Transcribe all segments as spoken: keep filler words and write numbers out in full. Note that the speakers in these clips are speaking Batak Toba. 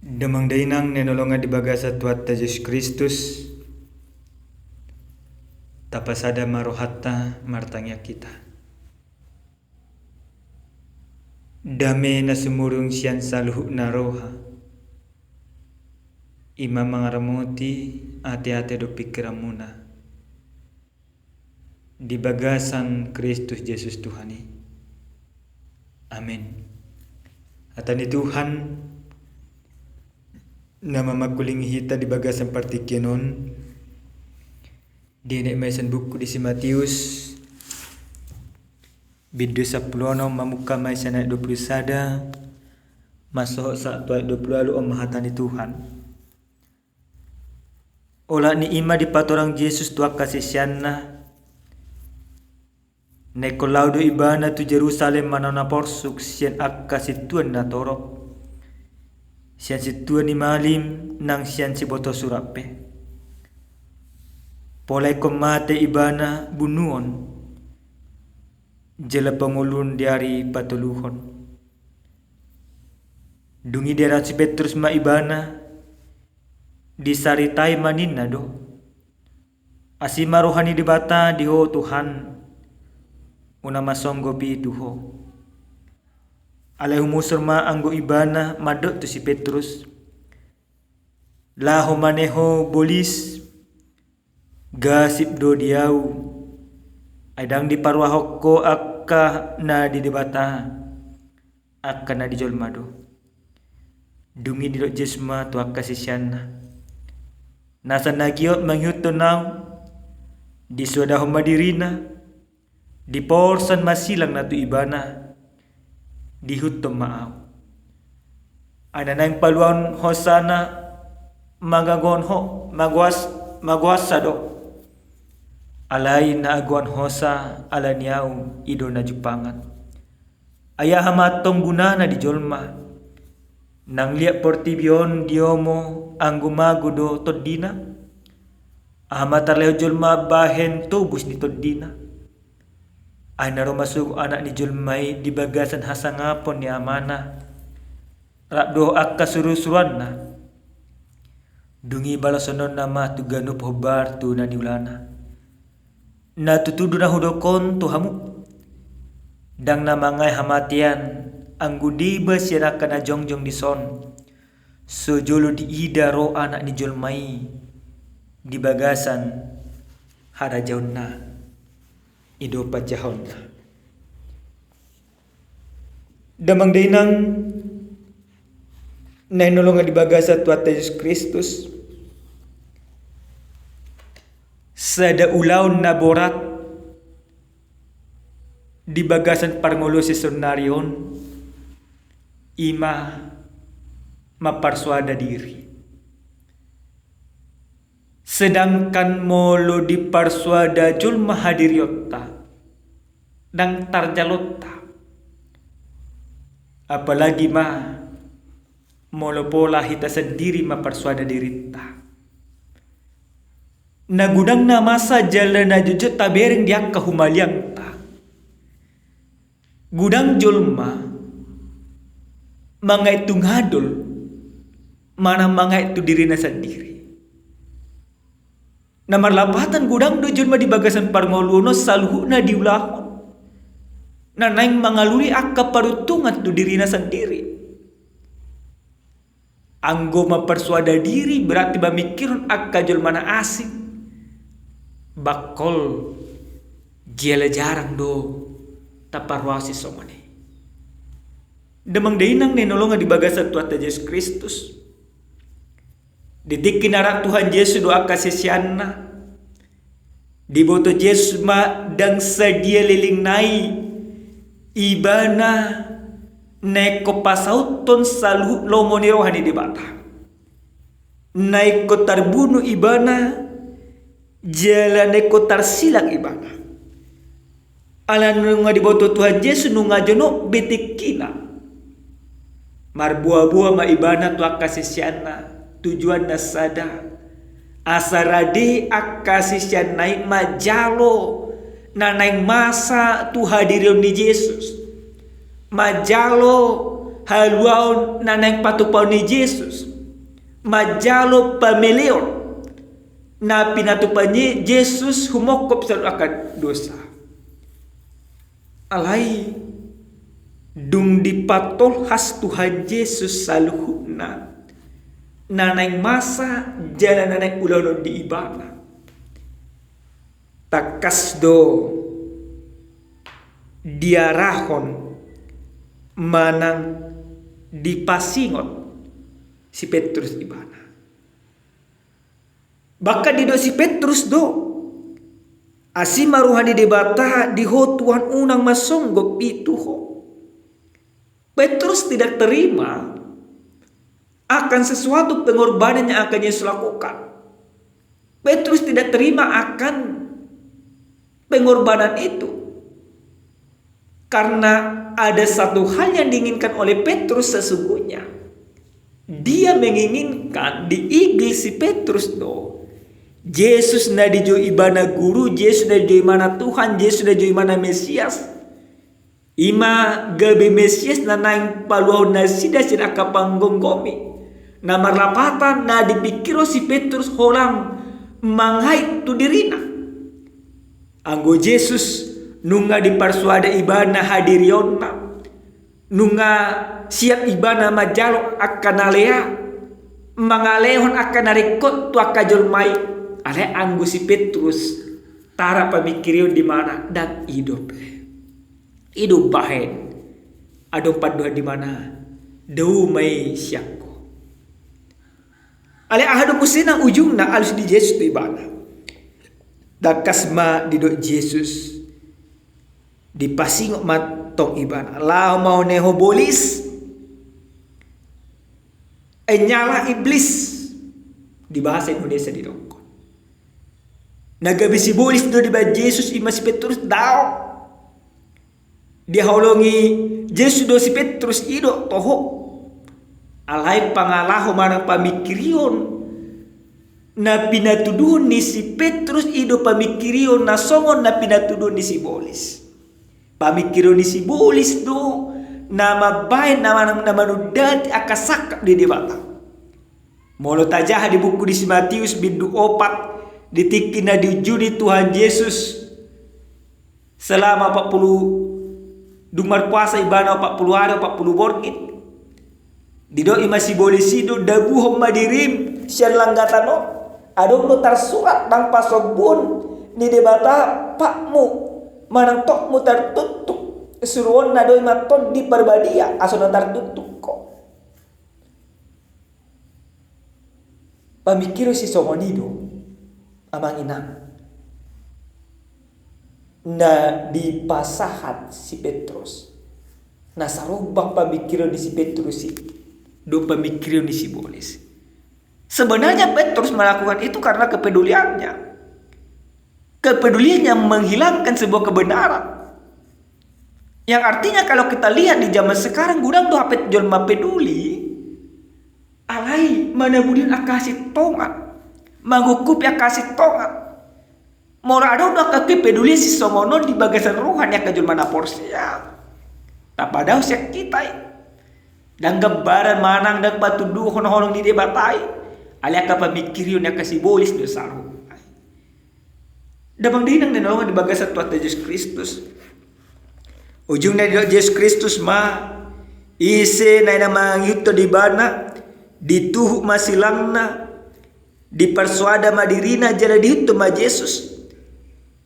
Damang dainang na hinaholongan di bagasan Tuhanta Jesus Kristus, tapasada ma rohanta martangiang hita. Dame na sumurung sian saluhutna roha, i ma mangaramoti ateate dohot pingkiranmuna di bagasan Kristus Jesus Tuhan i. Amen. Hata ni Tuhan na mamangkulingi hita di bagasan partingkian on, dienet ma i sian buku di si Matius, bindu sampulu onom, mamungka ma i sian ayat dua pulu sada, masohot sahat tu ayat dua pulu ualu. On ma hata ni Tuhan. Olat ni i ma dipatorang Jesus tu angka siseanna. Na ingkon laho do ibana tu Jerusalem manaon na porsuk sian angka sintuan na torop, sian sintua ni malim nang sian sibotosurat pe. Pola ingkon mate ibana bunuon, jala pangoluon di ari patoluhon. Dung i diarahon si Petrus ma ibana, disaritai ma ninna do: Asi ma roha ni Debata di ho Tuhan, unang masonggopi tu ho. Alai humusur ma anggo ibana mandok tu si Petrus: Laho ma ne ho bolis, gasip do di ahu, ai ndang diparuahon ho angka na di Debata, angka na di jolma do. Dung i didok Jesus ma tu angka siseanna: Nasa na giot mangihuthon ahu, disoadahon ma dirina, diporsan ma silang na tu ibana, diihuthon ma ahu. Ai na naeng paluahon hosana mangagoan ho, magoas, magoansa do. Alai na agoan hosa ala ni ahu i do na jumpang. Ai aha ma antong gunana di jolma, nang liat portibi on diomo anggo mago do tondina? Aha ma tarlehon jolma bahen tobus ni tondina? Ai na ro ma sogot Anak ni jolma i di bagasan hasangapon ni Amana, rap dohot angka surusuruanna. Dung i balashononna ma tu ganup hombar tu na niulana. Na tutu do na hudok on tu hamu: Ndang na mangae hamatean anggo deba sian angka na jongjong dison, so jolo diida ro Anak ni jolma i di bagasan harajaonna. I do panjahonna. Damang dainang na hinaholongan di bagasan Tuhanta Jesus Kristus, sada ulaon na borat di bagasan parngoluon sisonari on, i ma mamparsoada diri. Sedangkan molo diparsoada jolma hadirionta, ndang tarjalonta. Apalagi ma molo pola hita sandiri mamparsoada dirinta. Na godang na masa jala na jotjot tabereng di angka humaliangta. Godang jolma mangae tu ngadol manang mangae tu dirina sandiri. Na marlapatan godang do jolma di bagasan parngoluon on saluhutna diulahon na naeng mangalului angka paruntungan tu dirina sandiri. Anggo mamparsoada diri berarti mamingkirhon angka jolma na asing. Bangkol jala jarang do taparrohahon songon i. Damang dainang na hinaholongan di bagasan Tuhanta Jesus Kristus, di tingki na rap Tuhan Jesus dohot angka siseanna, diboto Jesus ma ndang sadia lelengna i ibana na ingkon pasauthon saluhut lomo ni roha ni Debata. Na ingkon tarbunu ibana jala na ingkon tarsilang ibana. Ala nunga diboto Tuhan Jesus nunga jonok be tingkina, marboaboa ma ibana tu angka siseanna, tujuanna sada, asa rade angka siseanna i manjalo na naeng masa tu hadirion ni Jesus, manjalo haluaon na naeng patupaon ni Jesus. manjalo pameleon na pinatupa ni Jesus humongkop saluhut angka dosa. Alai dung dipatolhas Tuhan Jesus saluhutna na naeng masa jala na naeng ulaon di ibana, tangkas do diarahon manang dipasingot si Petrus ibana. Bahkan didok si Petrus do, asi ma roha ni Debata di ho Tuhan, unang ma songgop i tu ho. Petrus tidak terima akan sesuatu pengorbanan yang akan Yesus lakukan. Petrus tidak terima akan pengorbanan itu. Karena ada satu hal yang diinginkan oleh Petrus sesungguhnya. Dia menginginkan, diigil si Petrus do, Jesus na dijou ibana guru, Jesus na dijou ibana Tuhan, Jesus na dijou ibana Mesias. I ma gabe Mesias na naeng paluahon nasida sian angka panggomgomi. Na marlapatan na dipingkirhon si Petrus holan mangait tu dirina. Anggo Jesus nunga diparsoada ibana hadirionna, nunga siap ibana manjalo angka na lea, mangalehon angka na ringkot tu angka jolma i. Alai anggo si Petrus, tara pamingkirion di ibana, ndang i dope. I do umbahen adong pandohan di ibana, dao ma i sian ho. Alai aha do muse nang ujungna alus di Jesus tu ibana? Tangkas ma didok Jesus, dipasingot ma tong ibana, laho ma on, ho bolis, nyala iblis. Di bahasa Indonesia didokkon. Na gabe sibolis do dibahen Jesus i ma si Petrus, dao. Dihaholongi Jesus do si Petrus i do toho. Alai pangalaho manang pamingkirion na pinatuduhon ni si Petrus i do pamingkirion na songon na pinatuduhon ni sibolis. Pamingkirion ni sibolis do na mambahen na manang na manundati angka sangkap ni Debata. Molo tajaha di buku ni si Matius bindu opat, di tingki na diunjuni Tuhan Jesus selama opat pulu, dung marpuasa ibana opat pulu ari, opat pulu borngin. Didok i ma sibolis i do, dabuhon ma dirim sian langgatan on. Adong do tarsurat nang pasombuon ni Debata patmu manang tokmu tartuktuk. Suruonna do i ma Tondi Parbadia asa unang tartuktuk ho. Pamingkirion sisongon i do, amang inang, na dipasahat si Petrus. Na sarombang pamingkirion ni si Petrus i do pamingkirion ni sibolis. Sebenarnya Petrus melakukan itu karena kepeduliannya. Kepeduliannya menghilangkan sebuah kebenaran. Yang artinya kalau kita lihat di zaman sekarang, godang do hape jolma peduli, alai manabudihon angka hasintongan, mangungkupi angka hasintongan. Molo adong do angka kepedulian sisongon on di bagasan roha ni angka jolma na porsea, tapadaon sian hita i. Ndang gambaran manang ndang patuduhon holong ni Debata i, alai angka pamingkirion ni angka sibolis do sarupa i. Damang dainang na hinaholongan di bagasan Tuhanta Jesus Kristus. Ujungna didok Jesus Kristus ma, ise na naeng mangihuthon ibana, dituhuk ma silangna, diparsoada ma dirina jala diihuthon ma Jesus.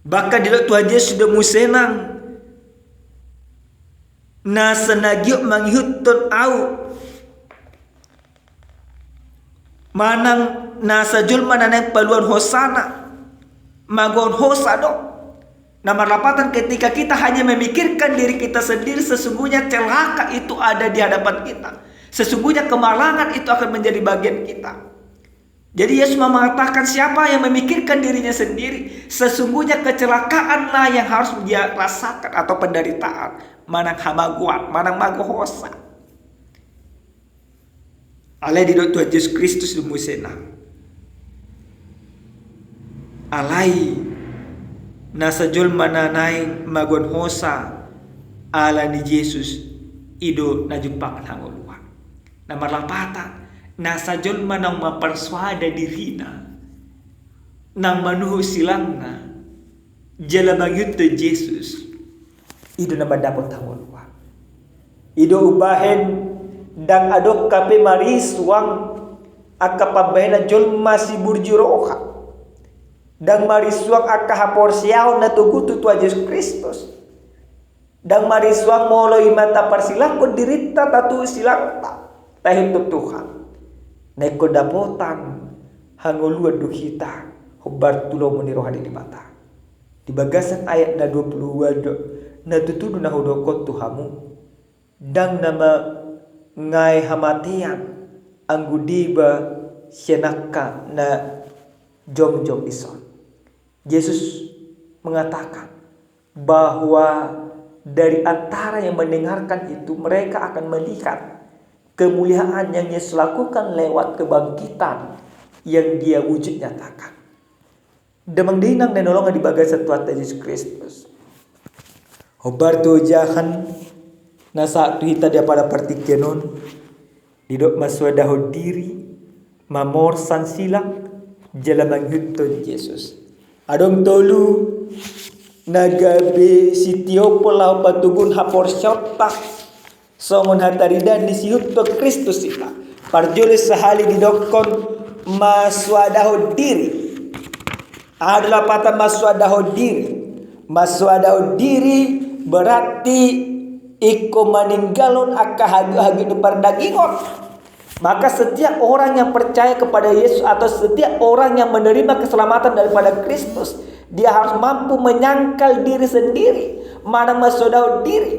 Bahkan didok Tuhan Jesus do muse nang, nasa na giot mangihuthon ahu, manang nasa jolma na naeng paluahon hosana, magohon hosa do. Na marlapatan ketika kita hanya memikirkan diri kita sendiri, sesungguhnya celaka itu ada di hadapan kita. Sesungguhnya kemalangan itu akan menjadi bagian kita. Jadi Yesus mengatakan, siapa yang memikirkan dirinya sendiri, sesungguhnya kecelakaanlah yang harus dia rasakan atau penderitaan, manang hamagoan, manang mago hosa. Alai didok Tuhan Jesus Kristus do muse nang, alai nasa jolma na naeng magohon hosa ala ni Jesus, i do na jumpangan hangoluan. Na marlapatan, Nasa jolma naung mamparsoada dirina, naung manuhuk silangna, jala mangihuthon Jesus, i do na mandapot hangoluan. I do umbahen ndang adong hape marisuang angka pambahenan jolma siburju roha. Ndang marisuang angka haporseaon na togu tu Tuhan Jesus Kristus. Ndang marisuang molo i ma taparsilangkon dirinta, tatuhuk silangta, taihut tu Tuhan. Na ingkon dapotan hangoluan do hita hombar tu lomo ni roha ni Debata. Di bagasan ayat na dua puluh dua do na tutu do na hudokkon tu hamu. Ndang na mangae hamatean anggo deba sian angka na jongjong dison. Jesus mengatakan bahwa dari antara yang mendengarkan itu, mereka akan melihat kemuliaan yang Yesus lakukan lewat kebangkitan yang Dia wujud nyatakan. Damang dainang na hinaholongan di bagasan Tuhanta Jesus Kristus, hombar tu ojahan na sahat tu hita di apala partingkian on, didok mansoadahon diri, mamorsan silang, jala mangihuthon Jesus. Adong tolu na gabe sitiopon laho patoguhon haporseaonta songon hataridaan ni siihuthon Kristus hita. Parjolo sahali didokkon mansoadahon diri. Aha do lapatan mansoadahon diri? Mansoadahon diri berarti ingkon maninggalhon angka hagiot-hagiot ni pardagingon. Maka setiap orang yang percaya kepada Yesus atau setiap orang yang menerima keselamatan daripada Kristus, dia harus mampu menyangkal diri sendiri, manang mansoadahon diri.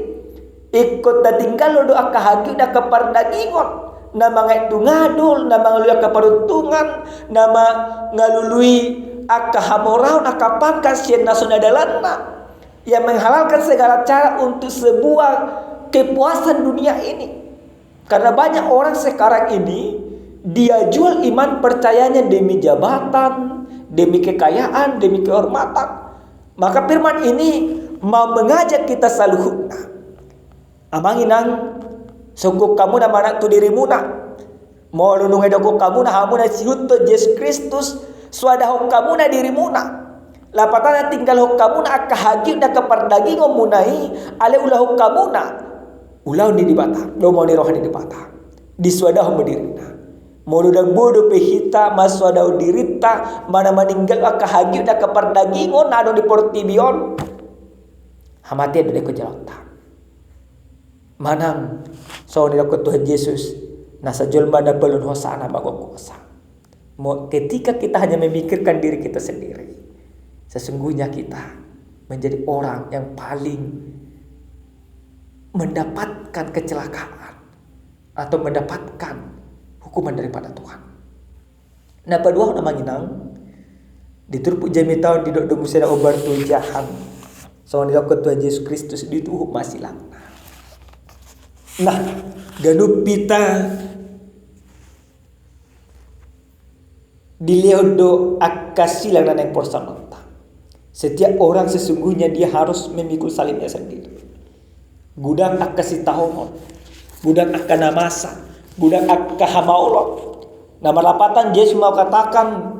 Ingkon tatinggalhon do angka hagiot ni angka pardagingon, na mangaendehon adol, na mangalului angka paruntungan, na mangalului angka hamoraon, angka pangkat sian na so na dalanna, yang menghalalkan segala cara untuk sebuah kepuasan dunia ini. Karena banyak orang sekarang ini, dia jual iman percayanya demi jabatan, demi kekayaan, demi kehormatan. Maka firman ini mau mengajak kita saluhutna. Amang inang, sungkun hamuna manang tu dirimuna. Molo nunga didokkon hamuna, hamuna siihuthon Jesus Kristus, soadahon hamuna dirimuna. Lapatanna tinggalhon hamuna angka hagiot ni angka pardagingonmuna i, alai ulahon hamuna ulaon ni Debata, lomo ni roha ni Debata. Disoadahon ma dirinta. Molo ndang boi dope hita mansoadahon dirinta, manang maninggalhon angka hagiot ni angka pardagingon na adong di portibi on, hamatean do na ingkon jaloonta. Manang songon na nidokkon Tuhan Jesus, nasa jolma na paluahon hosana mangokhosah. Mo-, ketika kita hanya memikirkan diri kita sendiri, sesungguhnya kita menjadi orang yang paling mendapatkan kecelakaan atau mendapatkan hukuman daripada Tuhan. Na paduahon, amang inang, di turpuk jamita on didok do muse na hombar tu ojahan, songon na nidokkon Tuhan Jesus Kristus, dituhuk ma silangna. Nah, ganup hita dilehon do angka silang na naeng porsangonta. Setiap orang sesungguhnya dia harus memikul salibnya sendiri. Godang angka sitaonon, godang angka na masa, godang angka hamaolon. Na marlapatan Jesus mengatakan,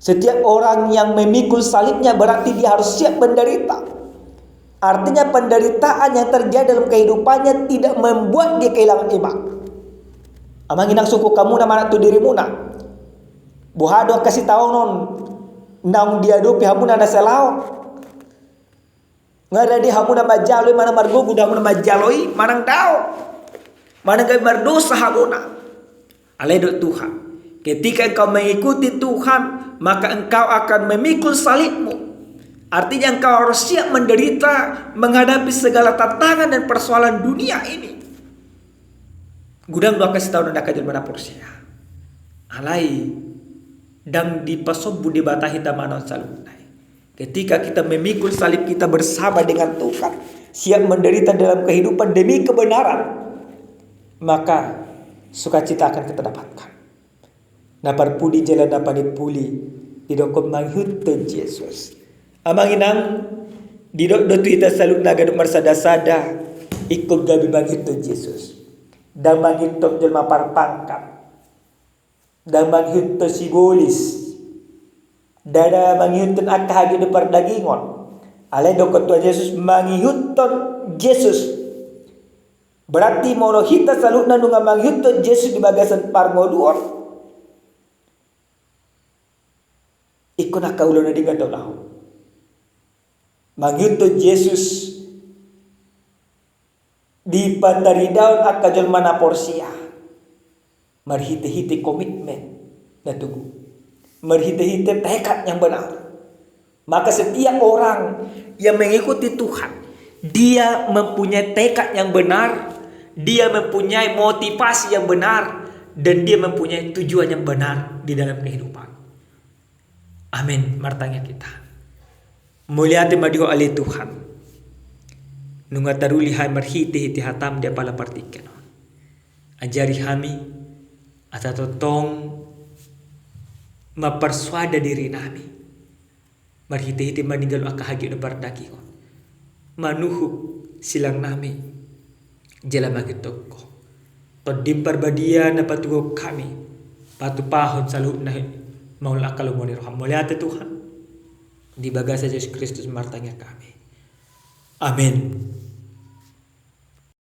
setiap orang yang memikul salibnya berarti dia harus siap menderita. Artinya, penderitaan yang terjadi dalam kehidupannya tidak membuat dia kehilangan iman. Amang inang, sungkun hamuna manang tu dirimuna. Boha do angka sitaonon naung diadopi hamuna na salaon? Nga rade hamuna manjalo i, manang margogo do hamuna manjalo i, manang daong, manang gabe mardosa hamuna? Alai didok Tuhan, ketika engkau mengikuti Tuhan, maka engkau akan memikul salibmu. Artinya, engkau harus siap menderita, menghadapi segala tantangan dan persoalan dunia ini. Godang do angka sitaonon ni angka jolma na porsea. Alai ndang dipasombu Debata hita manaon saluhutna i. Ketika kita memikul salib kita bersama dengan Tuhan, siap menderita dalam kehidupan demi kebenaran, maka sukacita akan kita dapatkan. Na parpudi jala na panimpuli, didokkon mangihuthon Jesus. Amang inang, didok do tu hita saluhutna ganup marsadasada, ingkon gabe mangihuthon Jesus. Ndang mangihuthon jolma parpangkat, ndang mangihuthon sibolis, ndada mangihuthon angka hagiot ni pardagingon. Alai dokkon Tuhan Jesus mangihuthon Jesus. Berarti molo hita saluhutna nunga mangihuthon Jesus di bagasan parngoluon, ingkon angka ulaon na denggan do laho. Mangihuthon Jesus dipataridahon angka jolma na porsea marhite-hite komitmen na tugu, marhite-hite tekad yang benar. Maka setiap orang yang mengikuti Tuhan, dia mempunyai tekad yang benar, dia mempunyai motivasi yang benar, dan dia mempunyai tujuan yang benar di dalam kehidupan. Amin. Martangiang hita. Mauliate ma di Ho ale Tuhan, nunga taruli hami marhite-hite hataM di apala partingkian on. Ajari hami asa tongtong mamparsoada dirinami marhite-hite maninggalhon angka hagiot na pardagingon, manuhuk silangnami jala mangihuthon Ho. TondiM Parbadia na patuduhon hami, patupahon saluhutna mangulahon angka lomo ni rohaM. Mauliate Tuhan. Di bagasan Jesus Kristus martangiang hami. Amin.